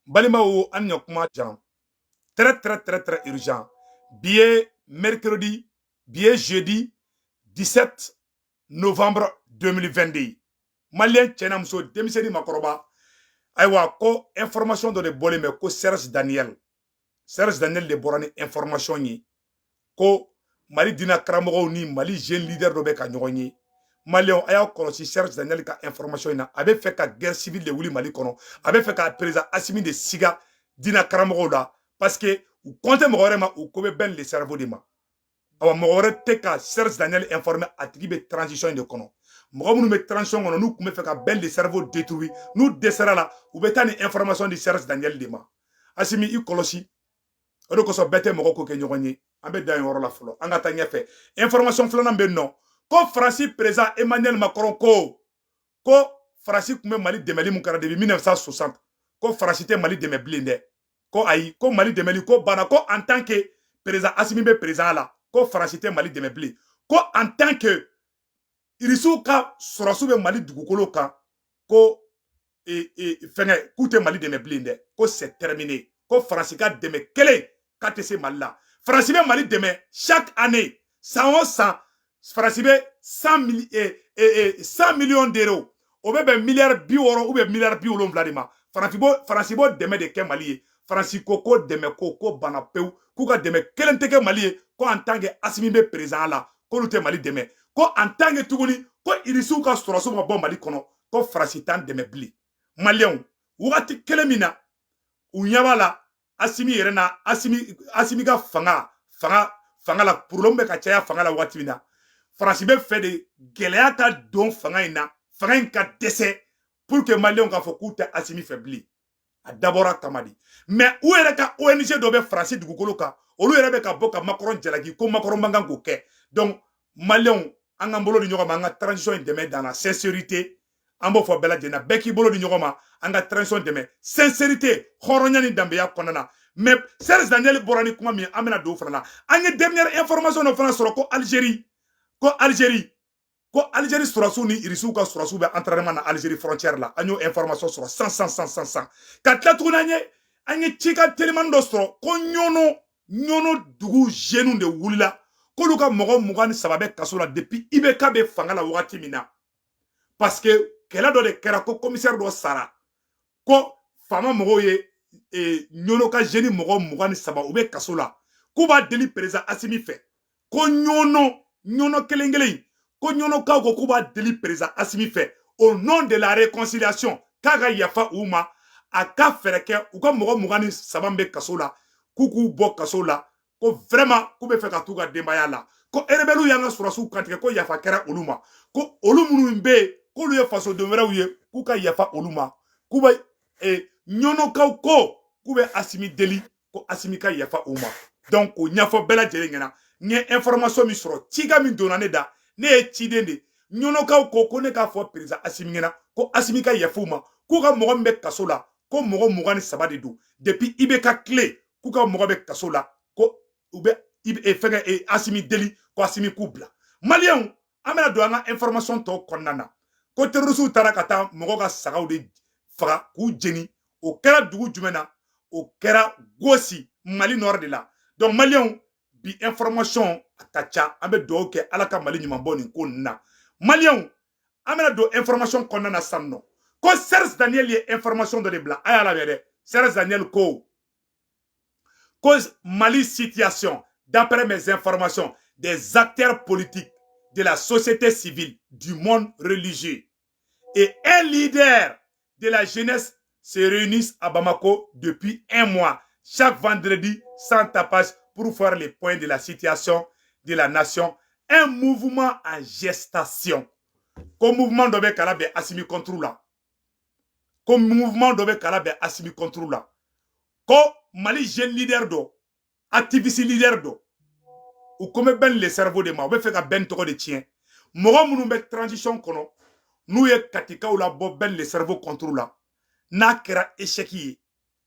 Balimaw, an ɲɔ kuma jan, très très très très urgent. Bi ye mercredi, bi ye jeudi 17 novembre 2022. Malien cɛ n'a muso, denmisɛnnin, makɔrɔba, ayiwa, ko information dɔ de bɔlen bɛ ko Serge Daniel, Serge Daniel de bɔra ni information ye ko Mali dina karamɔgɔw ni Mali jeune leader dɔ bɛ ka ɲɔgɔn ye. Maliyɛnw, a y'a kɔlɔsi Serge Daniel ka information in na. A bɛ fɛ ka guerre civile de wuli Mali kɔnɔ. A bɛ fɛ ka président Assimi de siga dina karamɔgɔw la, parce que u kɔn tɛ mɔgɔ wɛrɛ ma, u ko bɛ Ben le cerveau de ma. Awa, mɔgɔ wɛrɛ tɛ ka Serge Daniel informer, a tigi bɛ transition in de kɔnɔ. Mɔgɔ minnu bɛ transition kɔnɔ, n'u tun bɛ fɛ ka Ben le cerveau détruire, n'u dɛsɛra la, u bɛ taa ni information di Serge Daniel de ma. Assimi, i kɔlɔsi. O de kosɔn bɛɛ tɛ mɔgɔ ko kɛ ɲɔgɔn ye. An bɛ dan yen yɔrɔ la fɔlɔ, an ka taa ɲɛfɛ. Information filanan bɛ yen nɔ ko Faransi président Emmanuel Macron ko Faransi tun bɛ Mali dɛmɛli mun kɛra depuis 1960, ko Faransi tɛ Mali dɛmɛ bilen dɛ. Ko ayi, ko Mali dɛmɛli ko banna, ko en tant que président Assimi bɛ président la, ko Faransi tɛ Mali dɛmɛ bilen, ko en tant que Irisiw ka sɔrɔsiw bɛ Mali dugukolo kan, ko fɛngɛ k'u tɛ Mali dɛmɛ bilen dɛ, ko c'est terminé, ko Faransi ka dɛmɛ kelen k'a tɛ se Mali la. Faransi bɛ Mali dɛmɛ chaque année, san o san, Faransi bɛ 100 millions d'euros, o bɛ bɛn miliyari 60 ou bien miliyari 70 de ma. Faransi b'o dɛmɛ de kɛ Mali ye. Faransi ko dɛmɛ ko banna pewu, k'u ka dɛmɛ kelen tɛ kɛ Mali ye, ko en tant que Assimi bɛ président la, k'olu tɛ Mali dɛmɛ, ko en tant que tuguni ko Irisiw ka sɔrɔsiw ma bɔ Mali kɔnɔ, ko Faransi t'an dɛmɛ bilen. Maliyɛnw, wagati kelen min na u ɲɛ b'a la Assimi yɛrɛ na, Assimi ka fanga la problème bɛ ka caya fanga la, waati min na Faransi bɛ fɛ de gɛlɛya ka don fanga in na, fanga in ka dɛsɛ, pour que maliyɛnw k'a fɔ k'u tɛ Assimi fɛ bilen. A dabɔra kama de. Mais u yɛrɛ ka ONG dɔ bɛ Faransi dugukolo kan, olu yɛrɛ bɛ ka bɔ ka Macron jalaki ko Macron man kan k'o kɛ. Donc maliyɛnw, an k'an bolo di ɲɔgɔn ma, an ka transition in dɛmɛ dans la sincérité. An b'o fɔ bɛɛ lajɛlen na, bɛɛ k'i bolo di ɲɔgɔn ma, an ka transition dɛmɛ sincérité, hɔrɔnya ni danbeya kɔnɔna na. Mais Serge Daniel bɔra ni kuma min ye, an bɛna don o fana la. An ye dernière information dɔ fana sɔrɔ ko Algérie sɔrɔsiw ni Irisiw ka sɔrɔsiw bɛ entraînement na Algérie frontière la. An y'o information sɔrɔ san san san san san. Ka tila tuguni, an ye cikan telimani dɔ sɔrɔ ko Ɲɔnɔ dugu jeunes de wulila k'olu ka mɔgɔ 23 bɛ kaso la depuis IBK bɛ fanga la wagati min na, parce que kɛlɛ dɔ de kɛra ko commissaire dɔ sara, ko faama mɔgɔw ye Ɲɔnɔ ka jeune mɔgɔ 23, u bɛ kaso la, k'u b'a deli président Assimi fɛ ko Ɲɔnɔ kelen kelen, ko Ɲɔnɔkaw ko k'u b'a deli président Assimi fɛ, au nom de la réconciliation, k'a ka yafa u ma, a ka fɛɛrɛ kɛ u ka mɔgɔ 23 bɛ kaso la, k'u k'u bɔ kaso la, ko vraiment k'u bɛ fɛ ka t'u ka denbaya la, ko rebelle y'an ka sɔrɔsiw kantigɛ, ko yafa kɛra olu ma, ko olu minnu bɛ yen k'olu ye fasoden wɛrɛw ye, k'u ka yafa olu ma, k'u bɛ Ɲɔnɔkaw ko k'u bɛ Assimi deli ko Assimi ka yafa u ma. Donc k'o ɲɛfɔ bɛɛ lajɛlen ɲɛna, n ye information min sɔrɔ, cikan min donna ne da, ne ye ciden de. Ɲɔnɔkaw ko ne k'a fɔ président Assimi ɲɛna ko Assimi ka yafa u ma, k'u ka mɔgɔ min bɛ kaso la, ko mɔgɔ 23 de don depuis IBK tile, k'u ka mɔgɔ bɛ kaso la, ko u bɛ fɛngɛ Assimi deli ko Assimi k'u bila. Maliyɛnw, an bɛna don an ka information tɔw kɔnɔna na ko terroristew taara ka taa mɔgɔ ka sagaw de faga k'u jeni. O kɛra dugu jumɛn na? O kɛra Gosi, Mali nord de la. Donc maliyɛnw, bi information a ka ca. An bɛ dugawu kɛ, Ala ka Mali ɲuman bɔ nin ko ninnu na. Maliyɛnw, an bɛna don information kɔnɔna na sisan nɔ ko Serge Daniel ye information dɔ de bila. A y'a labɛn dɛ. Serge Daniel ko Mali situation, d'après mes informations, des acteurs politiques, de la société civile, du monde religieux et un leader de la jeunesse se réunissent à Bamako depuis un mois, chaque vendredi, sans tapage, pour faire les points de la situation de la nation. Un mouvement en gestation. Ko mouvement dɔ bɛ kala bɛ Assimi contre la. Ko mouvement dɔ bɛ kala bɛ Assimi contre la. Ko Mali jeune leader dɔ, activiste leader dɔ, u ko bɛ Ben le cerveau de ma, u bɛ fɛ ka Ben tɔgɔ de tiɲɛ. Mɔgɔ minnu bɛ transition kɔnɔ, n'u ye Katikaw labɔ Ben le cerveau contre la, n'a kɛra échec ye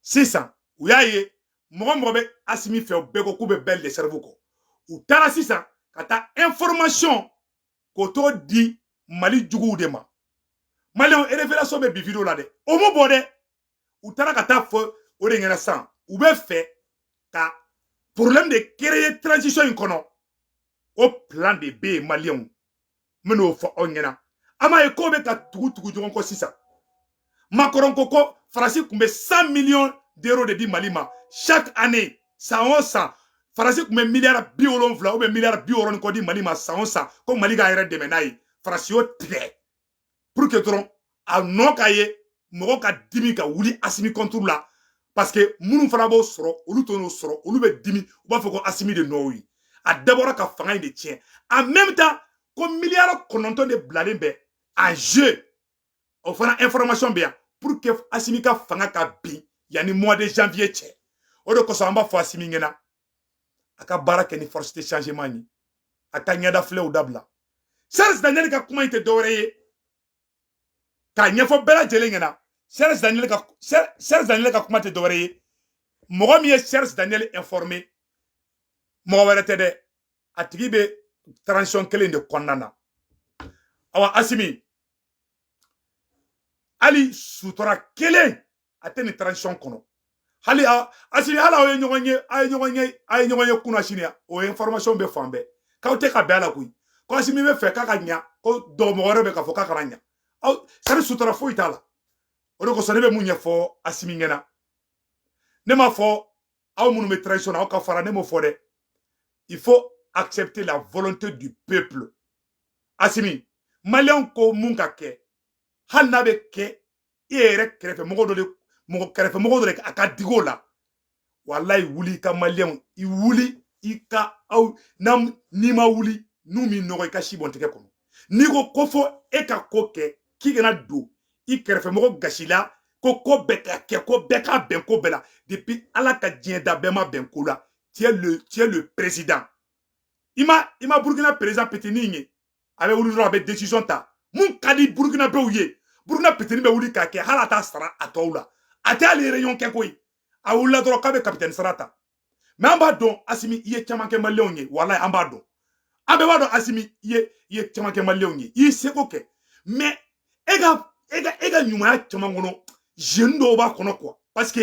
sisan, u y'a ye mɔgɔ mɔgɔ bɛ Assimi fɛ, u bɛɛ ko k'u bɛ Ben le cerveau kɔ. U taara sisan ka taa information k'o tɔgɔ di Mali juguw de ma. Maliyɛnw, révélation bɛ bi vidéo la dɛ. O m'o bɔ dɛ. U taara ka taa fɔ o de ɲɛna sisan, u bɛ fɛ ka problème de créer transition in kɔnɔ. O plan de bɛ yen, maliyɛnw, n bɛn'o fɔ aw ɲɛna. An b'a ye k'o bɛ ka tugu tugu ɲɔgɔn kɔ sisan. Macron ko Faransi tun bɛ 100 millions d'euros de di Mali ma chaque année, san o san. Faransi tun bɛ miliyari 70 ou bien miliyari 60 ni kɔ di Mali ma san o san, ko Mali k'a yɛrɛ dɛmɛ n'a ye. Faransi y'o tigɛ pour que dɔrɔn a nɔ ka ye, mɔgɔ ka dimi ka wuli Asimi contre la, parce que minnu fana b'o sɔrɔ, olu t'o sɔrɔ, olu bɛ dimi, u b'a fɔ ko Asimi de nɔ ye. A dabɔra ka fanga in de tiɲɛ. En même temps, ko miliyari 9 de bilalen bɛ en jeu, o fana information bɛ yan, pour que Asimi ka fanga ka bin yanni mois de janvier cɛ. O de kosɔn an b'a fɔ Asimi ɲɛna, a ka baara kɛ ni force de changement ye, a ka ɲɛda filɛw dabila. Serge Daniel ka kuma in tɛ dɔwɛrɛ ye k'a ɲɛfɔ bɛɛ lajɛlen ɲɛna. Serge Daniel ka kuma tɛ dɔwɛrɛ ye. Mɔgɔ min ye Serge Daniel informé, mɔgɔ wɛrɛ tɛ dɛ, a tigi bɛ transition kelen de kɔnɔna na. Awa, Asimi, hali sutura kelen a tɛ nin transition kɔnɔ. Hali Asimi, hali aw ye ɲɔgɔn ye, a ye ɲɔgɔn ye, a ye ɲɔgɔn ye kunna sini, o information bɛ fan bɛɛ k'aw tɛ ka bɛn a la koyi, ko Asimi bɛ fɛ k'a ka ɲa, ko mɔgɔ wɛrɛ bɛ k'a fɔ k'a kana ɲa aw sari. Sutura foyi t'a la. O de kosɔn ne bɛ mun ɲɛfɔ Asimi ɲɛna, ne m'a fɔ aw minnu bɛ transition na, aw ka fara, ne m'o fɔ dɛ. Il faut accepter la volonté du peuple. Asimi, maliyɛnw ko mun ka kɛ, hali n'a bɛ kɛ e yɛrɛ kɛrɛfɛ mɔgɔ dɔ de, mɔgɔ kɛrɛfɛ mɔgɔ dɔ de, a ka digi o la. Walayi, wuli i ka maliyɛnw, i wuli i ka aw n'i ma wuli n'u m'i nɔgɔ, i ka si bɔn tigɛ kɔnɔ. N'i ko fo e ka ko kɛ k'i kana don i kɛrɛfɛ mɔgɔ gasi la, ko bɛɛ ka kɛ, ko bɛɛ ka bɛn ko bɛɛ la, depuis Ala ka diɲɛ da, bɛɛ ma bɛn ko la. Tu es le président. I ma Burukina président petinin ye, a bɛ wuli dɔrɔn, a bɛ décision ta mun ka di Burukina bɛw ye. Burukina petinin bɛ wuli k'a kɛ, hali a t'a sara a tɔw la, a tɛ hali réunion kɛ koyi. A wulila dɔrɔn k'a bɛ capitaine sara ta. Mais an b'a dɔn, Asimi, i ye caman kɛ maliyɛnw ye. Walayi, an b'a dɔn, an bɛɛ b'a dɔn. Asimi, i ye caman kɛ maliyɛnw ye, i y'i seko kɛ. Mais e ka ɲumanya caman kɔnɔ, jeune dɔw b'a kɔnɔ quoi, parce que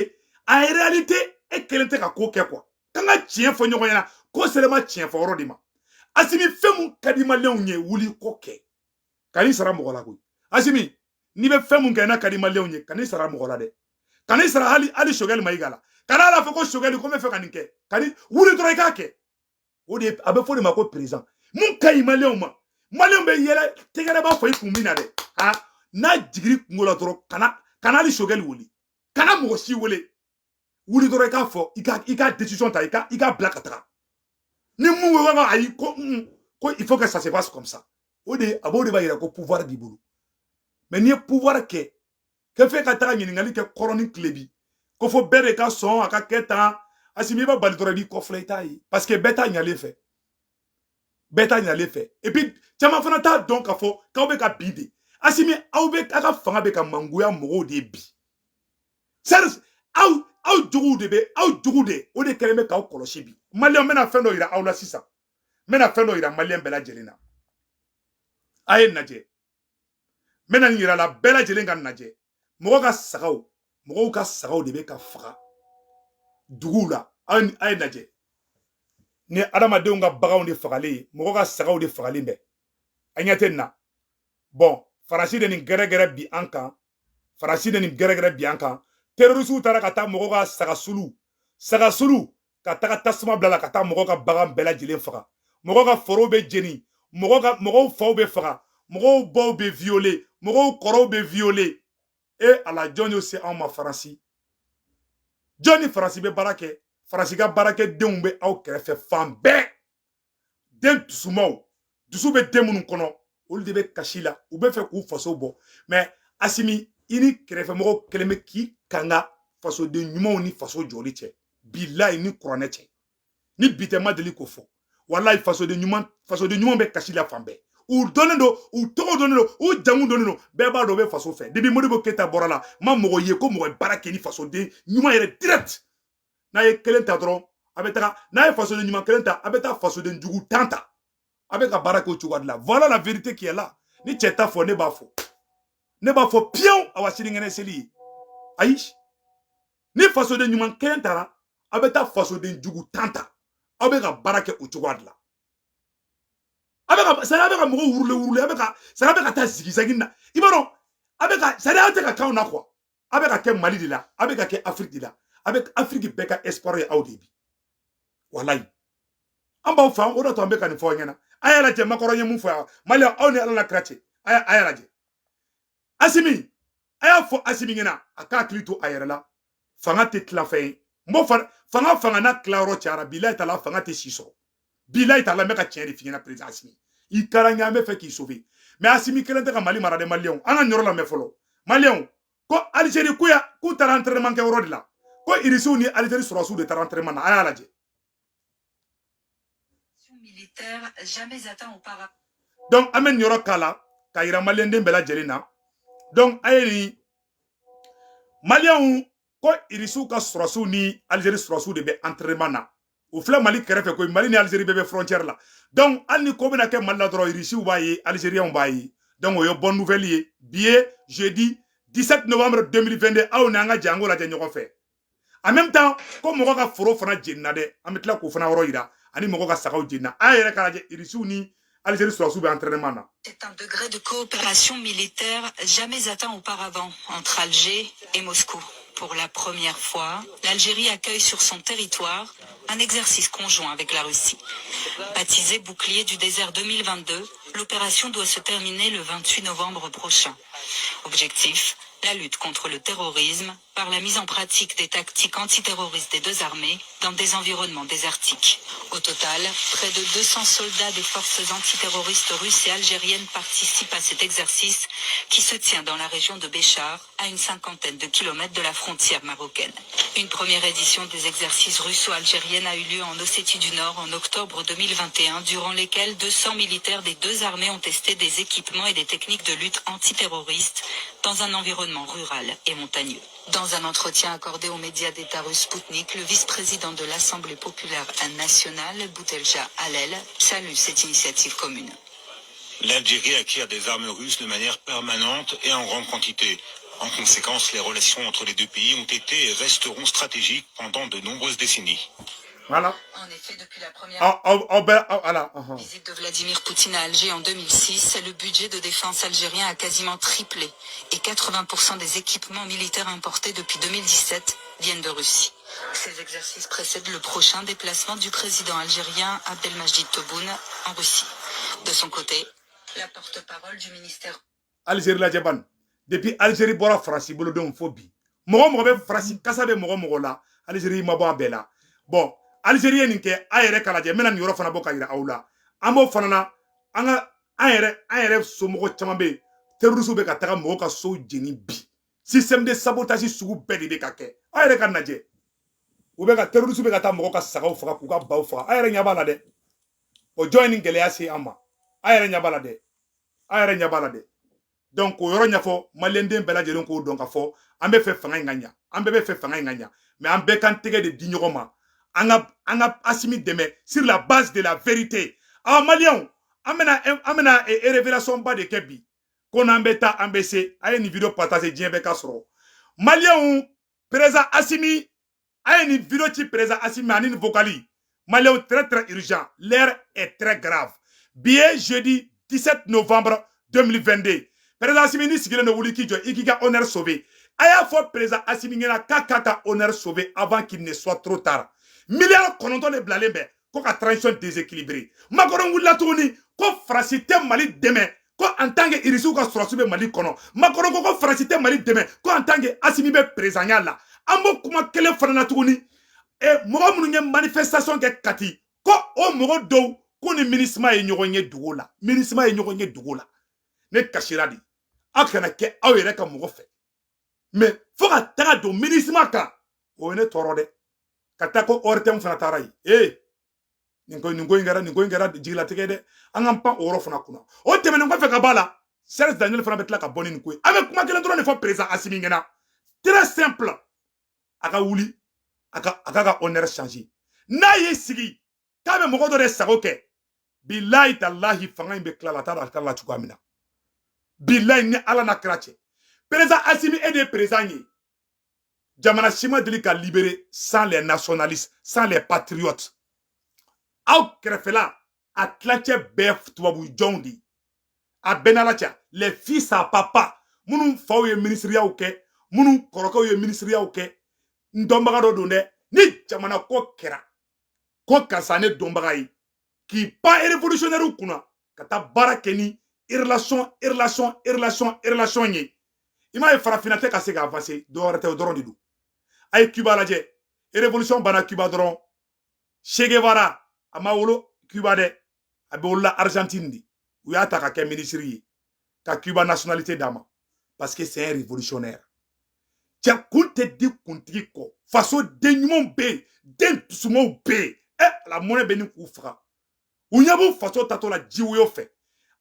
en réalité e kelen tɛ ka ko kɛ quoi. K'an ka tiɲɛ fɔ ɲɔgɔn ɲɛna, ko sera ma tiɲɛ fɔ yɔrɔ de ma. Asimi, fɛn mun ka di maliyɛnw ye, wuli ko kɛ, kan'i sara mɔgɔ la koyi. Asimi, n'i bɛ fɛn mun kɛ n'a ka di maliyɛnw ye, kan'i sara mɔgɔ la dɛ, kan'i sara hali Choguel Maïga la. Kana ala fɔ ko Choguel ko n bɛ fɛ ka nin kɛ, kani wuli dɔrɔn i k'a kɛ. O de a bɛ fɔ de ma ko président mun ka ɲi maliyɛnw ma. Maliyɛnw bɛ yɛlɛ, tɛgɛrɛ b'a fɔ i kun min na dɛ. Ha, n'a jigiri kungo la dɔrɔn, kana hali Choguel wele, kana mɔgɔ si wele, wuli dɔrɔn i k'a fɔ, i ka décision ta, i ka bila ka taga. Ni mun ko ko ayi, ko il faut que ça se passe comme ça, o de a b'o de b'a yira ko pouvoir b'i bolo. Mais n'i ye pouvoir kɛ kɛ f'e ka taga ɲininkali kɛ kɔrɔ ni tilebi, ko fo bɛɛ de ka sɔn a ka kɛ tan, Asimi, i b'a bali dɔrɔn, i b'i kɔfilɛ, i t'a ye, parce que bɛɛ t'a ɲalen fɛ, bɛɛ t'a ɲalen fɛ. Et puis caman fana t'a dɔn k'a fɔ k'aw bɛ ka bin de. Asimi, aw bɛ aw ka fanga bɛ ka mangoya mɔgɔw de bi. Sari aw juguw de bɛ aw jugu de, o de kɛlen bɛ k'aw kɔlɔsi bi. Maliyɛn, n bɛna fɛn dɔ yira aw la sisan, n bɛna fɛn dɔ yira maliyɛn bɛɛ lajɛlen na. A ye lajɛ, n bɛna nin yira la bɛɛ lajɛlen ka lajɛ. Mɔgɔ ka sagaw, mɔgɔw ka sagaw de bɛ ka faga duguw la. A ye lajɛ, ni adamadenw ka baganw de fagalen ye, mɔgɔ ka sagaw de fagalen bɛ. A ɲɛ tɛ nin na. Bɔn, Faransi de nin gɛrɛgɛrɛ bi an kan, Faransi de nin gɛrɛgɛrɛ bi an kan. Terroristew taara ka taa mɔgɔw ka sagasulu ka taga tasuma bila la, ka taa mɔgɔw ka bagan bɛɛ lajɛlen faga. Mɔgɔw ka forow bɛ jeni, mɔgɔw ka mɔgɔw faw bɛ faga, mɔgɔw baw bɛ violer, mɔgɔw kɔrɔw bɛ violer. E ala, jɔn y'o se anw ma? Faransi. Jɔn ni Faransi bɛ baara kɛ? Faransi ka baarakɛdenw bɛ aw kɛrɛfɛ fan bɛɛ. Den dusumaw, dusu bɛ den minnu kɔnɔ, olu de bɛ kasi la, u bɛ fɛ k'u faso bɔ. Mais Asimi, i ni kɛrɛfɛmɔgɔw kɛlen bɛ k'i kanga fasoden ɲumanw ni faso jɔli cɛ. Bilayi, ni kuranɛ cɛ, ni bi tɛ, ma deli k'o fɔ. Walayi, fasoden ɲuman bɛ kasi la fan bɛɛ. U dɔnnen don, u tɔgɔ dɔnnen don, u jamu dɔnnen don, bɛɛ b'a dɔn u bɛ faso fɛ. Depuis Modibo Keyita bɔra la, ma mɔgɔ ye ko mɔgɔ ye baara kɛ ni fasoden ɲuman yɛrɛ direct. N'a ye kelen ta dɔrɔn, a bɛ taga n'a ye fasoden ɲuman kelen ta, a bɛ taa fasoden jugu 10 ta, a bɛ ka baara kɛ o cogoya de la. Voilà la vérité qui est là. Ni cɛ ta fɔ, ne b'a fɔ, ne b'a fɔ piyewu. Awa, sinikɛnɛ seli ye. Ayi, Ni fasoden ɲuman kelen taara, aw bɛ taa fasoden jugu 10 ta. Aw bɛ ka baara kɛ o cogoya de la. A bɛ ka sari, a bɛ ka mɔgɔw wurule wurule, a bɛ ka sari, a bɛ ka taa zigzag na. I b'a dɔn, a bɛ ka sari, aw tɛ ka k'anw na quoi. A bɛ ka kɛ Mali de la, a bɛ ka kɛ Afrique de la. A bɛ Afrique bɛɛ ka espoir ye aw de ye bi. Walayi. An b'aw fɛ, o de to an bɛ ka nin fɔ aw ɲɛna. A y'a lajɛ, Macron ye mun fɔ yan. Mali, aw ni Ala la kira cɛ. A y'a lajɛ. Asimi, a y'a fɔ Asimi ɲɛna, a k'a hakili to a yɛrɛ la. Fanga tɛ tila fɛn ye. N b'o fɔ, fanga n'a tilayɔrɔ cayara, bilayi ta la, fanga tɛ si sɔrɔ. Bilayi ta la, n bɛ ka tiɲɛ de f'i ɲɛna. Président Asimi, i kɛra ɲɛ, an bɛ fɛ k'i sauver. Mais Asimi kelen tɛ ka Mali mara dɛ. Maliyɛnw, an ka nin yɔrɔ lamɛn fɔlɔ. Maliyɛnw, ko Algérie ko ya, k'u taara entraînement kɛ yɔrɔ de la, ko Irisiw ni Algérie sɔrɔdasiw de taara entraînement na. A y'a lajɛ. Militaire jamais atteint auparavant. Donc an bɛ nin yɔrɔ k'a la k'a yira maliyɛnden bɛɛ lajɛlen na. Donc a ye nin, maliyɛnw, ko Irisiw ka sɔrɔdasiw ni Algérie sɔrɔdasiw de bɛ entraînement na. O filɛ Mali kɛrɛfɛ koyi. Mali ni Algérie bɛɛ bɛ frontière la. Donc hali ni ko bɛna kɛ Mali la dɔrɔn, Irisiw b'a ye, Algériens b'a ye. Donc o ye bonne nouvelle ye. Bi ye jeudi 17 novembre 2022. Aw ni an ka jɛ an k'o lajɛ ɲɔgɔn fɛ. En même temps, ko mɔgɔ ka foro fana jenina dɛ. An bɛ tila k'o fana yɔrɔ yira, ani mɔgɔ ka sagaw jenina. A yɛrɛ k'a lajɛ, Irisiw ni Algérie sɔrɔdasiw bɛ entraînement na. C'est un degré de coopération militaire jamais atteint auparavant entre Alger et Moscou. Pour la première fois, l'Algérie accueille sur son territoire un exercice conjoint avec la Russie. Baptisé Bouclier du désert 2022, l'opération doit se terminer le 28 novembre prochain. Objectif, la lutte contre le terrorisme par la mise en pratique des tactiques antiterroristes des deux armées dans des environnements désertiques. Au total, près de 200 soldats des forces antiterroristes russes et algériennes participent à cet exercice qui se tient dans la région de Béchar, à une cinquantaine de kilomètres de la frontière marocaine. Une première édition des exercices russo-algériennes a eu lieu en Ossétie du Nord en octobre 2021, durant lesquels 200 militaires des deux armées ont testé des équipements et des techniques de lutte antiterroriste dans un environnement rural et montagneux. Dans un entretien accordé aux médias d'État russe Sputnik, le vice-président de l'Assemblée populaire nationale, Boutelja Allel, salue cette initiative commune. L'Algérie acquiert des armes russes de manière permanente et en grande quantité. En conséquence, les relations entre les deux pays ont été et resteront stratégiques pendant de nombreuses décennies. Voilà. En effet, depuis la première Aw bɛɛ aw ala ɔhɔn. visite de Vladimir Poutine à Alger en 2006, le budget de défense algérien a quasiment triplé et 80% des équipements militaires importés depuis 2017 viennent de Russie. Ces exercices précèdent le prochain déplacement du président algérien Abdelmajid Tebboune en Russie. De son côté, la porte-parole du ministère Algérie lajɛ ban. Depuis Algérie bɔra Faransi bolodenw fo bi, mɔgɔ mɔgɔ bɛ Faransi kasa bɛ mɔgɔ mɔgɔ la, Algérie ma bɔ a bɛɛ la. Bon, Algérie ye nin kɛ, a yɛrɛ k'a lajɛ. N bɛna nin yɔrɔ fana bɔ ka yira aw la. An b'o fana na, an ka an yɛrɛ somɔgɔ caman bɛ yen, terroristes bɛ ka taga mɔgɔw ka so jeni bi. Système de sabotage sugu bɛɛ de bɛ ka kɛ. A yɛrɛ ka lajɛ, u bɛ ka terroristes bɛ ka taa mɔgɔw ka sagaw faga, k'u ka baw faga. A yɛrɛ ɲɛ b'a la dɛ. O jɔn ye nin gɛlɛya se an ma? A yɛrɛ ɲɛ b'a la dɛ, a yɛrɛ ɲɛ b'a la dɛ. Donc k'o yɔrɔ ɲɛfɔ maliyɛnden bɛɛ lajɛlen k'o dɔn k'a fɔ an bɛ fɛ fanga in ka ɲa, an bɛɛ bɛ fɛ fanga in ka ɲa, mais an bɛɛ k'an tɛgɛ de di ɲɔgɔn ma, an ka Asimi dɛmɛ sur la base de la vérité. Awa, maliyɛnw, an bɛna révélation ba de kɛ bi, ko n'an bɛ taa, an bɛ se. A ye nin vidéo partager, diɲɛ bɛɛ ka sɔrɔ. Maliyɛnw, président Asimi, a ye nin vidéo ci président Asimi ani nin vocal. Maliyɛnw, très très urgent, l'heure est très grave. Bi ye jeudi 17 novembre 2022. Président Asimi, ni sigilen don, wuli k'i jɔ, i k'i ka honneur sauver. A y'a fɔ président Asimi ɲɛna k'a ka honneur sauver avant qu'il ne soit trop tard. Miliyari 9 de bilalen bɛ ko ka transition déséquilibré. Macron wulila tuguni ko Faransi tɛ Mali dɛmɛ, ko en tant que Irisiw ka sɔrɔdasiw bɛ Mali kɔnɔ. Macron ko Faransi tɛ Mali dɛmɛ, ko en tant que Asimi bɛ présidentya la. An b'o kuma kelen fana na tuguni. Mɔgɔ minnu ye manifestation kɛ Kati, ko o mɔgɔ dɔw ko ni MINUSMA ye ɲɔgɔn ye dugu la, MINUSMA ye ɲɔgɔn ye dugu la. Ne kasira de. Aw kana kɛ aw yɛrɛ ka mɔgɔ fɛ, mais fo ka taga don MINUSMA kan, o ye ne tɔɔrɔ dɛ. Ka taa ko ORTM fana taara yen. Ee, nin ko in kɛra, nin ko in kɛra jigilatigɛ dɛ. An k'an pan o yɔrɔ fana kunna. O tɛmɛnen kɔfɛ ka bɔ a la, Serge Daniel fana bɛ tila ka bɔ ni nin ko ye. An bɛ kuma kelen dɔrɔn de fɔ président Asimi ɲɛna, très simple: a ka wuli, a ka honneur changer. N'a y'i sigi k'a bɛ mɔgɔ dɔ de sago kɛ, bilayi talahi, fanga in bɛ tila la, a t'a dɔn a tila la cogoya min na. Bilayi, ni Ala n'a kira cɛ, président Asimi, e de ye président ye. Jamana si ma deli ka libérer sans les nationalistes, sans les patriotes. Aw kɛrɛfɛla, a tilancɛ bɛɛ tubabu jɔnw de, a bɛɛ n'ala cɛ. Les fils à papa, minnu faw ye minisiriyaw kɛ, minnu kɔrɔkɛw ye minisiriyaw kɛ, n dɔnbaga dɔ don dɛ. Ni jamana ko kɛra ko karisa ne dɔnbaga ye, k'i pan révolutionnaire kunna ka taa baara kɛ ni relation, relation, relation, relation ye. I m'a ye, farafinna tɛ ka se ka avancer, dɔwɛrɛ tɛ, o dɔrɔn de don. A ye Cuba lajɛ, révolution banna Cuba dɔrɔn, Che Guevara, a ma wolo Cuba dɛ, a bɛ wolola Argentine de, u y'a ta ka kɛ ministre ye, ka Cuba nationalité d'a ma, parce que c'est un révolutionnaire. Cɛ kun tɛ di kuntigi kɔ. Faso den ɲumanw bɛ yen, den dusumanw bɛ yen. Ɛ, la mɔnɛ bɛ ni k'u faga, u ɲɛ b'u faso tatɔ la jiwoyo fɛ.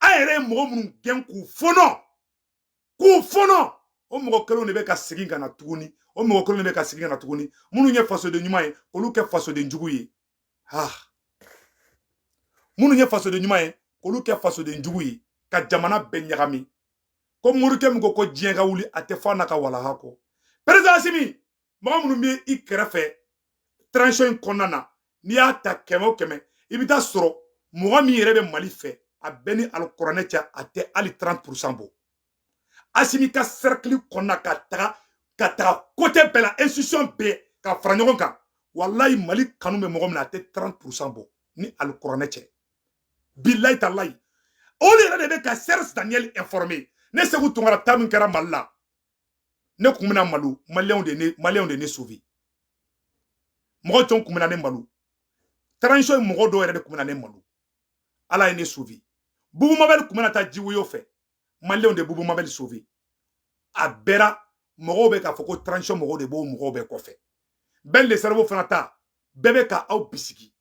An yɛrɛ ye mɔgɔ minnu gɛn k'u fɔnɔ, k'u fɔnɔ, o mɔgɔ kelenw de bɛ ka segin ka na tuguni. O mɔgɔ kelenw de bɛ ka segin ka na tuguni. Minnu ye fasoden ɲuman ye, olu kɛ fasoden jugu ye. Ah, minnu ye fasoden ɲuman ye, olu kɛ fasoden jugu ye, ka jamana bɛɛ ɲagami. Ko morikɛ min ko ko diɲɛ ka wuli, a tɛ fɔ a n'a ka walaha kɔ. Président Assimi, mɔgɔ minnu bɛ i kɛrɛfɛ transition in kɔnɔna na, n'i y'a ta 100 o 100, i bɛ taa sɔrɔ mɔgɔ min yɛrɛ bɛ Mali fɛ, a bɛɛ ni alikuranɛ cɛ, a tɛ hali 30% bɔ. Assimi ka cercle kɔnɔna, ka taga côté bɛɛ la, institution bɛɛ ka fara ɲɔgɔn kan, walayi, Mali kanu bɛ mɔgɔ min na, a tɛ 30% bɔ ni alikuranɛ cɛ. Bilayi talayi, o de yɛrɛ de bɛ ka Serge Daniel informé. Ne Segu Tunkara, ta min kɛra Mali la, ne kun bɛna malo, Maliyɛnw de ne sauvé. Mɔgɔ jɔn kun bɛna ne malo? Transition ye mɔgɔ dɔw yɛrɛ de kun bɛna ne malo, Ala ye ne sauvé. Bubu Mabel kun bɛna taa jiwoyo fɛ, Maliyɛnw de Bubu Mabel sauvé. A bɛra mɔgɔw bɛ k'a fɔ ko transition mɔgɔw de b'o mɔgɔw bɛɛ kɔfɛ. Ben le Cerveau fana ta bɛɛ bɛ ka aw bisigi.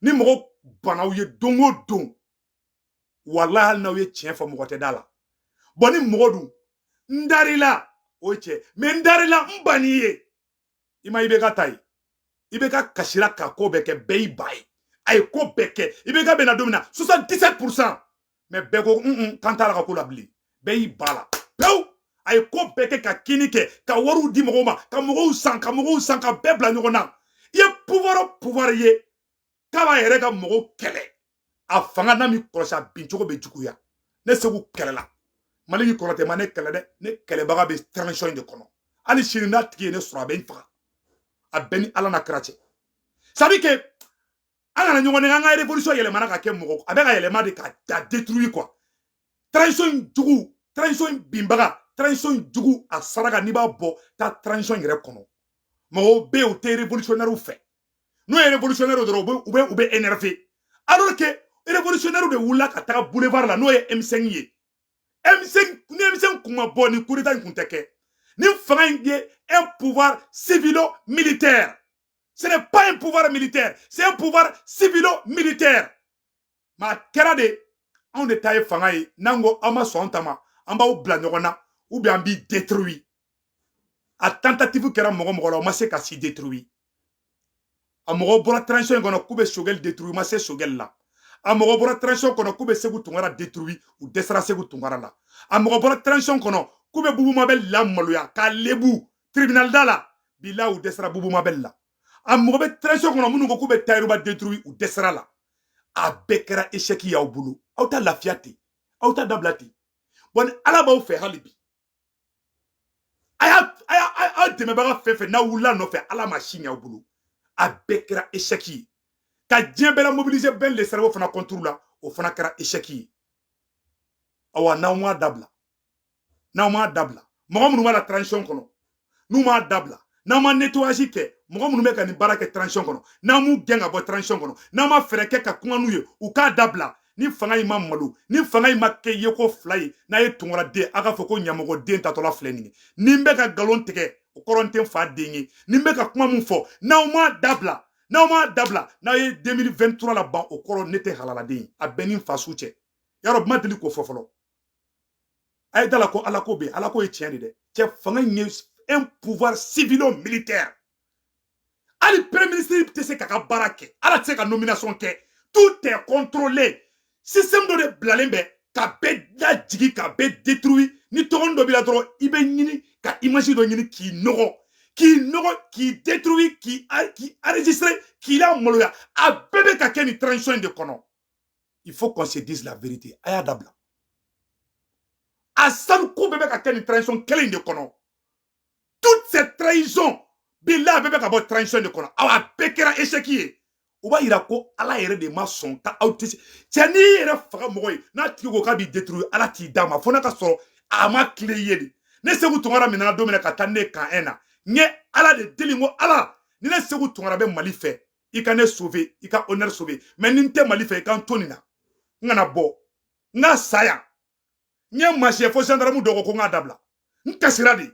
Ni mɔgɔ banaw ye don o don, walahi, hali n'aw ye tiɲɛ fɔ, mɔgɔ tɛ da la. Bɔn, ni mɔgɔ dun n darila, o ye cɛ mɛ, n darila, n banni ye. I ma, i bɛ ka ta ye, i bɛ ka kasira ka ko bɛɛ kɛ, bɛɛ y'i ba ye. A ye ko bɛɛ kɛ, i bɛ ka bɛnna don min na 77%, mɛ bɛɛ ko un kan t'a la ka ko la bilen, bɛɛ y'i ba la pewu. A ye ko bɛɛ kɛ, ka kini kɛ, ka wariw di mɔgɔw ma, ka mɔgɔw san, ka mɔgɔw san, ka bɛɛ bila ɲɔgɔn na. I ye pouvoir o pouvoir ye k'a b'a yɛrɛ ka mɔgɔw kɛlɛ, a fanga n'a mi kɔlɔsi, a bin cogo bɛ juguya. Ne Segu kɛlɛla Maliki kɔrɔtɛ ma ne kɛlɛ dɛ, ne kɛlɛbaga bɛ transition in de kɔnɔ. Hali sini n'a tigi ye ne sɔrɔ, a bɛ n faga. A bɛɛ ni Ala na kira cɛ. C'est à dire que an kana ɲɔgɔn nɛgɛ. An ka révolution yɛlɛmana ka kɛ mɔgɔ, a bɛ ka yɛlɛma de ka détruire quoi. Transition in jugu, transition in binbaga, transition in jugu, a saraka n'i b'a bɔ, taa transition yɛrɛ kɔnɔ. Mɔgɔw bɛ yen, u tɛ révolutionnaire fɛ. N'o ye révolutionnaire dɔrɔn, u bɛ énervé, alors que révolutionnaire de wulila ka taga boulevard la, n'o ye M5 ye. M5 ni M5 kun ma bɔ, ni coup d'état in kun tɛ kɛ. Ni fanga in ye un pouvoir civilo-militaire, ce n'est pas un pouvoir militaire, c'est un pouvoir civilo-militaire. Mais a kɛra de, anw de ta ye fanga ye. N'an ko aw ma sɔn an ta ma, an b'aw bila ɲɔgɔn na, ou bien an b'i détruire. A tentative kɛra mɔgɔ mɔgɔ la, o ma se ka si détruire. A mɔgɔ bɔra transition in kɔnɔ k'u bɛ Choguel détruire, u ma se Choguel la. A mɔgɔ bɔra transition kɔnɔ k'u bɛ Segu Tunkara détruire, u dɛsɛra Segu Tunkara la. A mɔgɔ bɔra transition kɔnɔ k'u bɛ Bubu Mabel lamaloya k'a lebu tribunal da la, bilahi, u dɛsɛra Bubu Mabel la. A mɔgɔ bɛ transition kɔnɔ minnu ko k'u bɛ Tayiruba détruire, u dɛsɛra la. A bɛɛ kɛra échec y'aw bolo. Aw ta lafiya ten, aw ta dabila ten. Bɔn, ni Ala b'aw fɛ, hali bi a y'a a y'a aw dɛmɛbaga fɛn fɛn n'aw wulila nɔfɛ, Ala ma si ɲɛ aw bolo. A bɛɛ kɛra échec ye. Ka diɲɛ bɛɛ la mobiliser Ben le Cerveau fana contre la, o fana kɛra échec ye. Awa, n'aw m'a dabila, n'aw m'a dabila, mɔgɔ minnu b'a la transition kɔnɔ, n'u m'a dabila, n'aw ma nettoyage kɛ, mɔgɔ minnu bɛ ka nin baara kɛ transition kɔnɔ, n'aw m'u gɛn ka bɔ transition kɔnɔ, n'aw ma fɛɛrɛ kɛ ka kuma n'u ye u k'a dabila, ni fanga in ma malo, ni fanga in ma kɛ yeko fila ye, n'a ye Tunkara den, a k'a fɔ ko ɲamɔgɔden tatɔla filɛ nin ye. Ni n bɛ ka nkalon tigɛ, o kɔrɔ n tɛ n fa den ye. Ni n bɛ ka kuma mun fɔ, n'aw m'a dabila, n'aw m'a dabila, n'aw ye 2023 la ban, o kɔrɔ ne tɛ halaladen ye. A bɛɛ ni n fa su cɛ. Yarɔ, ma deli k'o fɔ fɔlɔ. A ye da la ko Ala ko bɛ yen, Ala ko ye tiɲɛ de dɛ. Cɛ, fanga in ye un pouvoir civilo-militaire. Hali premier ministre tɛ se k'a ka baara kɛ, ala tɛ se ka nomination kɛ, tout est contrôlé. Système dɔ de bilalen bɛ ka bɛɛ lajigi, ka bɛɛ détruire. Ni tɔgɔnin dɔ b'i la dɔrɔn, i bɛ ɲini ka image dɔ ɲini k'i nɔgɔ. K'i nɔgɔ, k'i détruire, k'i enregistrer, k'i la maloya, a bɛɛ bɛ ka kɛ nin transition in de kɔnɔ. Il faut qu'on se dise la vérité. A y'a dabila. A sanu ko bɛɛ bɛ ka kɛ nin transition kelen in de kɔnɔ. Toute cette trahison, bilahi, a bɛɛ bɛ ka bɔ transition de kɔnɔ. Awa, a bɛɛ kɛra échec ye. O b'a yira ko Ala yɛrɛ de ma sɔn ka aw tɛ se. Cɛ, n'i yɛrɛ faga mɔgɔ ye, n'a tigi ko k'a b'i détruire, Ala t'i d'a ma fo n'a ka sɔrɔ a ma tile i ye de. Ne Segu Tunkara minɛna don min na ka taa ne kan un na, n ye Ala de deli, n ko Ala, ni ne Segu Tunkara bɛ Mali fɛ, i ka ne sauver, i ka honneur sauver. Mais ni n tɛ Mali fɛ, i ka n to nin na, n kana bɔ, n ka sa yan. N ye masi ye fo gendarme dɔ ko ko n k'a dabila. N kasira de.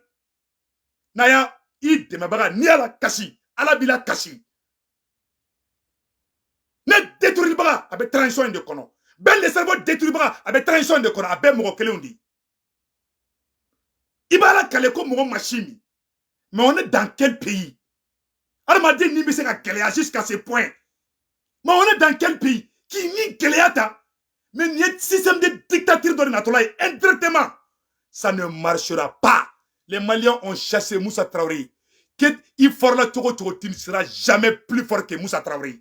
N'a y'a i dɛmɛbaga, n'i y'a la kasi, Ala b'i la kasi. Ne détruibaga, a bɛ transition in de kɔnɔ. Ben le Cerveau détruibaga, a bɛ transition in de kɔnɔ. A bɛɛ mɔgɔ kelenw de ye. I b'a la kale ko mɔgɔ ma si min. Mais on est dans quel pays? Adamaden ni bɛ se ka gɛlɛya jusqu'à ce point? Mais on est dans quel pays k'i ni gɛlɛya ta? Mais nin ye système de dictature dɔ de natɔla ye indirectement. Ça ne marchera pas. Les Maliens ont chassé Moussa Traoré. Que i fɔrɔla cogo cogo, tu ne seras jamais plus fort que Moussa Traoré.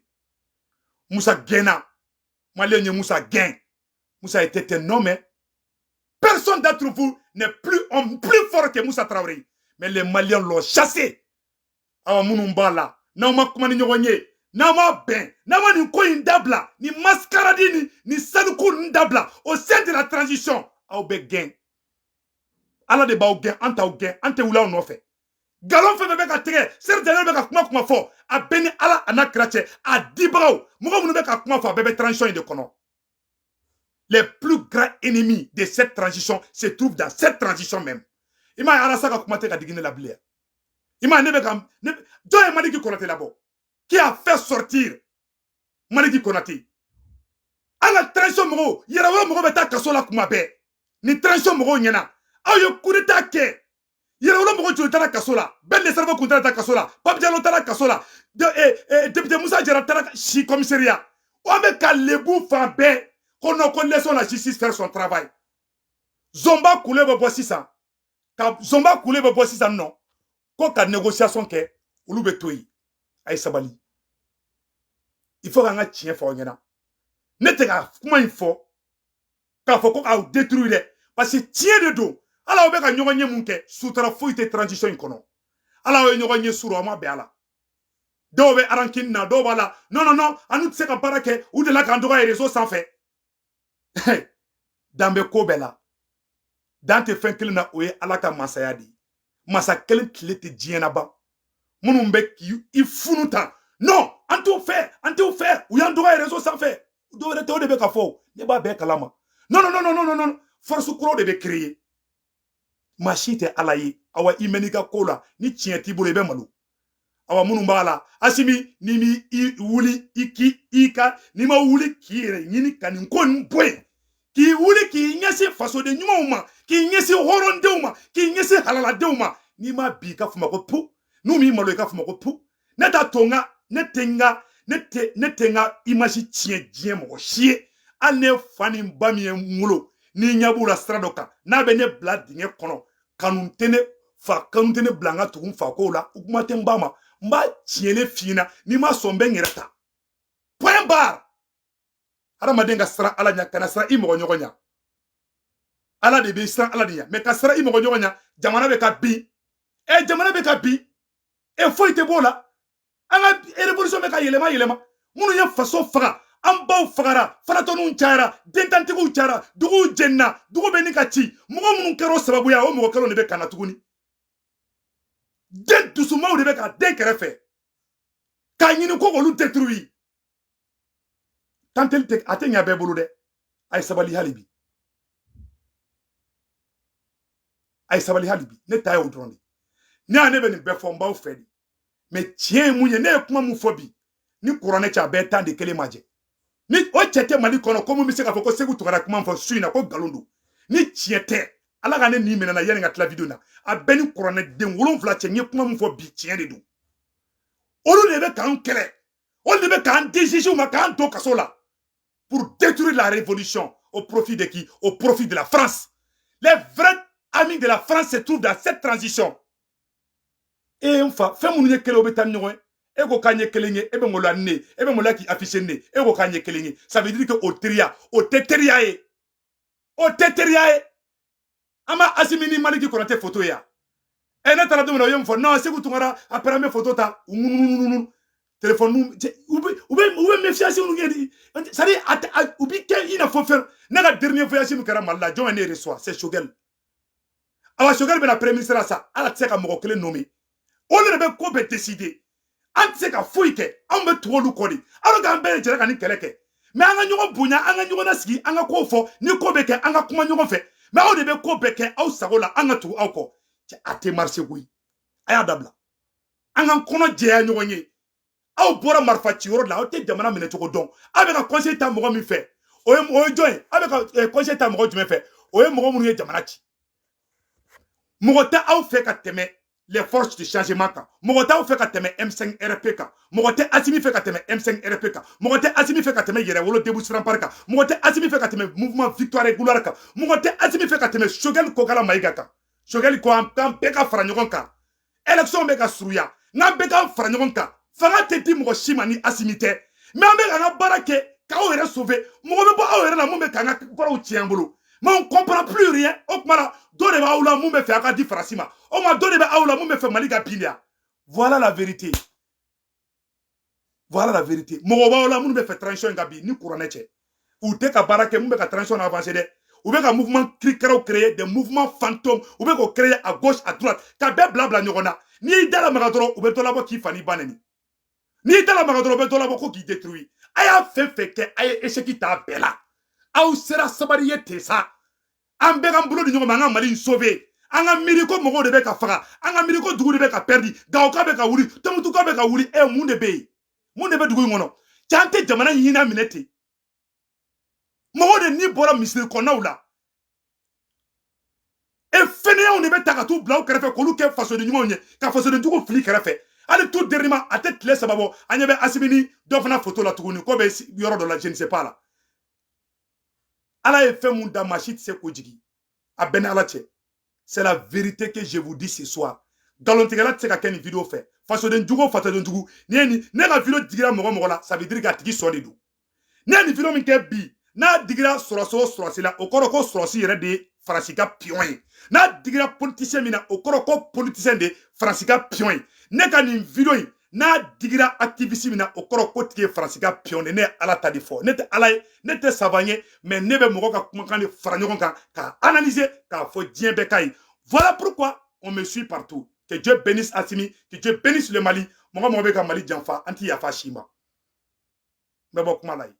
Moussa gɛnna. Malien ye Moussa gɛn. Moussa était un homme. Personne d'entre vous n'est plus homme plus fort que Moussa Traoré. Mais les Maliens l'ont chassé. Awa, minnu b'a la, n'aw ma kuma ni ɲɔgɔn ye, n'aw ma bɛn, n'aw ma nin ko in dabila, nin mascarade ni nin sanuko ninnu dabila au sein de la transition, aw bɛ gɛn. Ala de b'aw gɛn, an t'aw gɛn, an tɛ wuli aw nɔfɛ. Nkalon fɛn fɛn bɛ ka tigɛ, Serge Daniel bɛ ka kuma kuma fɔ, a bɛɛ ni Ala a n'a kira cɛ, a dibagaw, mɔgɔ minnu bɛ ka kuma fɔ, a bɛɛ bɛ transition in de kɔnɔ. Les plus grands ennemis de cette transition se trouvent dans cette transition même. I m'a ye, Arasa ka kuma tɛ ka digi ne la bilen. I m'a ye, ne bɛ ka ne jɔn ye Maliki Konate labɔ? Qui a fait sortir Maliki Konate? An ka transition mɔgɔw, yɛrɛwolo mɔgɔw bɛ taa kaso la kuma bɛɛ. Ni transition mɔgɔw ɲɛna, aw ye coup d'état kɛ. Yɛrɛwolo mɔgɔ joli taara kaso la? Ben le Cerveau kun taara taa kaso la. Pape Diallo taara kaso la. Député Moussa Diarra taara si commissariat. An bɛ ka lebu fan bɛɛ ko non, ko laissons la justice faire son travail. Zonba kule bɛ bɔ sisan. Ka Zonba kule bɛ bɔ sisan nɔ. Ko ka négociation kɛ, olu bɛ to yen. A ye sabali. Il faut k'an ka tiɲɛ fɔ aw ɲɛna. Ne tɛ ka kuma in fɔ k'a fɔ ko k'aw détruire dɛ. Parce que tiɲɛ de don. Ala, aw bɛ ka ɲɔgɔn ye mun kɛ? Sutura foyi tɛ transition in kɔnɔ. Ala, aw ye ɲɔgɔn ye suru, aw ma bɛn a la. Dɔw bɛ rancune na, dɔw b'a la. Non, non, non, an n'u tɛ se ka baara kɛ. U delila k'an dɔgɔya réseau sanfɛ. Dan bɛ ko bɛɛ la. Dan tɛ fɛn kelen na, o ye Ala ka masaya de ye. Masa kelen tile tɛ diɲɛ na ban. Minnu bɛ k'i funu tan. Non, an t'o fɛ, an t'o fɛ. U y'an dɔgɔya réseau sanfɛ. Dɔw wɛrɛ tɛ, o de bɛ ka fɔ. Ne b'a bɛɛ kalama. Non, non, non, non, non, non. Force kuraw de bɛ créer. Maa si tɛ Ala ye. Awa, i mɛn'i ka ko la, ni tiɲɛ t'i bolo, i bɛ malo. Awa, minnu b'a la, Asimi, ni mi i wuli i k'i i ka, n'i ma wuli k'i yɛrɛ ɲini ka nin ko nin bɔ yen, k'i wuli k'i ɲɛsin fasoden ɲumanw ma, k'i ɲɛsin hɔrɔndenw ma, k'i ɲɛsin halaladenw ma, n'i ma bi, i ka fɔ ma ko pu, n'u m'i malo, i ka fɔ ma ko pu. Ne t'a to n ka ne tɛ n ka ne tɛ ne tɛ n ka image tiɲɛ diɲɛ mɔgɔ si ye. Hali ne fa ni ba min ye n wolo, ni ɲɛ b'u la sira dɔ kan, n'a bɛ ne bila dingɛ kɔnɔ, kanu tɛ ne fa, kanu tɛ ne bila n ka tugu n fa kow la, o kuma tɛ n ba ma. N b'a tiɲɛ f'i ɲɛna, n'i ma sɔn, n bɛ n yɛrɛ ta, point barre. Hadamaden ka siran Ala ɲɛ, kana siran i mɔgɔ ɲɔgɔn ɲɛ. Ala de bɛ siran, Ala de ɲɛ. Mais ka siran i mɔgɔ ɲɔgɔn ɲɛ, jamana bɛ ka bin. Ɛ, jamana bɛ ka bin, ɛ, foyi tɛ b'o la. An ka révolution bɛ ka yɛlɛma yɛlɛma. Minnu ye faso faga, an baw fagara, falatɔninw cayara, dentantigiw cayara, duguw jenina, dugu bɛ ni ka ci. Mɔgɔ minnu kɛra o sababu ye, o mɔgɔ kelenw de bɛ ka na tuguni. Den dusumaw de bɛ ka den kɛrɛfɛ k'a ɲini ko k'olu détruire. Tanteli tɛ, a tɛ ɲɛ bɛɛ bolo dɛ. A ye sabali hali bi, a ye sabali hali bi. Ne ta ye o dɔrɔn de. Ne y'a ne bɛ nin bɛɛ fɔ, n b'aw fɛ de. Mais tiɲɛ ye mun ye? Ne ye kuma mun fɔ bi, ni kuranɛ cɛ, a bɛɛ tan de kelen ma jɛ. Ni o cɛ tɛ Mali kɔnɔ ko mun bɛ se k'a fɔ ko Segu Tunkara kuma fɔ su in na ko nkalon don, ni tiɲɛ tɛ, Ala ka ne nin minɛ na yanni ka tila vidéo na. A bɛɛ ni kuranɛ den 7 cɛ, n ye kuma mun fɔ bi, tiɲɛ de don. Olu de bɛ k'an kɛlɛ, olu de bɛ k'an décision ma k'an to kaso la pour détruire la révolution. Au profit de qui? Au profit de la France. Les vrais amis de la France se trouvent dans cette transition. E ye n fa, fɛn minnu ye kelen, o bɛ taa ni ɲɔgɔn ye. E ko k'an ye kelen ye, e bɛ maloya ni ne ye, e bɛ maloya k'i afficher ni ne ye. E ko k'an ye kelen ye, ça veut dire que o teriya, o tɛ teriya ye, o tɛ teriya ye. An ma Asimi ni Maliki Kɔnɔtɛ photo ye yan. Ɛ, ne taara don min na, o ye mun fɔ? Non, Segu Tunkara, après an bɛ photo ta, u ŋunuŋunu téléphone, u bɛ méfiance minnu kɛ, c'est à dire a u bi kɛ i n'a fɔ fɛn. Ne ka dernier voyage min kɛra Mali la, jɔn ye ne reçoit? C'est Choguel. Awa, Choguel bɛna premier ministre la sa, ala tɛ se ka mɔgɔ kelen nommer, o de bɛ ko bɛɛ décider. An tɛ se ka foyi kɛ, anw bɛ tugu olu kɔ de, alors qu'an bɛɛ de jɛra ka nin kɛlɛ kɛ. Mais an ka ɲɔgɔn bonya, an ka ɲɔgɔn lasigi, an ka kow fɔ, ni ko bɛ kɛ, an ka kuma ɲɔgɔn fɛ. Mais aw de bɛ ko bɛɛ kɛ aw sago la, an ka tugu aw kɔ. Cɛ, a tɛ marcher koyi. A y'a dabila, an k'an kɔnɔ jɛya ɲɔgɔn ye. Aw bɔra marifa ciyɔrɔ la, aw tɛ jamana minɛ cogo dɔn. Aw bɛ ka conseil ta mɔgɔ min fɛ, o ye jɔn ye? Aw bɛ ka conseil ta mɔgɔ jumɛn fɛ? O ye mɔgɔ minnu ye jamana ci. Mɔgɔ tɛ aw fɛ ka tɛmɛ les forces de changement kan, mɔgɔ t'aw fɛ ka tɛmɛ M5 RP kan, mɔgɔ tɛ Asimi fɛ ka tɛmɛ M5 RP kan, mɔgɔ tɛ Asimi fɛ ka tɛmɛ Yɛrɛwolo Debout sur Rempart kan, mɔgɔ tɛ Asimi fɛ ka tɛmɛ mouvement Victoire et Gloire kan, mɔgɔ tɛ Asimi fɛ ka tɛmɛ Choguel Kokala Mayiga kan. Choguel ko an bɛɛ ka fara ɲɔgɔn kan, élection bɛ ka surunya, n'an bɛɛ ka fara ɲɔgɔn kan, fanga tɛ di mɔgɔ si ma ni Asimi tɛ. Mais an bɛ k'an ka baara kɛ k'aw yɛrɛ sauver. Mɔgɔ bɛ bɔ aw yɛrɛ la mun bɛ k'an ka baaraw tiɲɛ an bolo, mais on comprend plus rien. O tuma la, dɔ de b'aw la mun bɛ fɛ a ka di Faransi ma, o ma dɔ de bɛ aw la mun bɛ fɛ Mali ka bin de ya. Voilà la vérité, voilà la vérité. Mɔgɔ b'aw la minnu bɛ fɛ transition in ka bin ni kuranɛ cɛ. U tɛ ka baara kɛ mun bɛ ka transition avancer dɛ. U bɛ ka mouvement kirikaraw créer, des mouvements fantômes, u bɛ k'o créer à gauche, à droite, ka bɛɛ bila bila ɲɔgɔn na. N'i y'i da lamaga dɔrɔn, u bɛ dɔ labɔ k'i fa n'i ba nɛni. N'i y'i da lamaga dɔrɔn, u bɛ dɔ labɔ ko k'i détruire. A y'a fɛn fɛn kɛ, a ye échec ta bɛɛ la. Aw sera sabali ye ten sa. An bɛɛ k'an bolo di ɲɔgɔn ma, an ka Mali in sauver. An ka miiri ko mɔgɔw de bɛ ka faga, an ka miiri ko dugu de bɛ ka perdre, Gawoka bɛ ka wuli, Tɔnbukutuka bɛ ka wuli. Ɛ, mun de bɛ yen? Mun de bɛ dugu in kɔnɔ? Cɛ, an tɛ jamana in hinɛ minɛ ten. Mɔgɔw de ni bɔra misiri kɔnɔnaw la. E, fɛnɛyaw de bɛ ta ka t'u bila aw kɛrɛfɛ k'olu kɛ fasoden ɲumanw ye, ka fasoden jugu fili kɛrɛfɛ. Hali tout dernièrement, a tɛ tile 3 bɔ, an ɲɛ bɛ Asimi ni dɔ fana photo la tuguni, ko bɛ yɔrɔ dɔ la, je ne sais pas la. Ala ye fɛn mun da, maa si tɛ se k'o jigin. A bɛɛ ni Ala cɛ, c'est la vérité que je vous dis ce soir. Nkalontigɛla tɛ se ka kɛ nin vidéo fɛ. Fasoden jugu o fasoden jugu, n'i ye nin ne ka vidéo digira mɔgɔ mɔgɔ la, ça veut dire k'a tigi sɔn de don. Ne ye nin vidéo min kɛ bi, n'a digira sɔrɔsi o sɔrɔsi la, o kɔrɔ ko sɔrɔsi yɛrɛ de ye Faransi ka pion ye. N'a digira politicien min na, o kɔrɔ ko politicien de ye Faransi ka pion ye. Ne ka nin vidéo in, n'a digira activiste min na, o kɔrɔ ko tigi ye Faransi ka pion de. Ne ye Ala ta de fɔ. Ne tɛ Ala ye, ne tɛ savant ye, mais ne bɛ mɔgɔ ka kumakan de fara ɲɔgɔn kan k'a analyser, k'a fɔ diɲɛ bɛɛ ka ye. Voilà pourquoi on me suit partout. Que Dieu bénisse Assimi, que Dieu bénisse le Mali. Mɔgɔ mɔgɔ bɛ ka Mali janfa, an ti yafa si ma. N bɛ bɔ kuma la yen.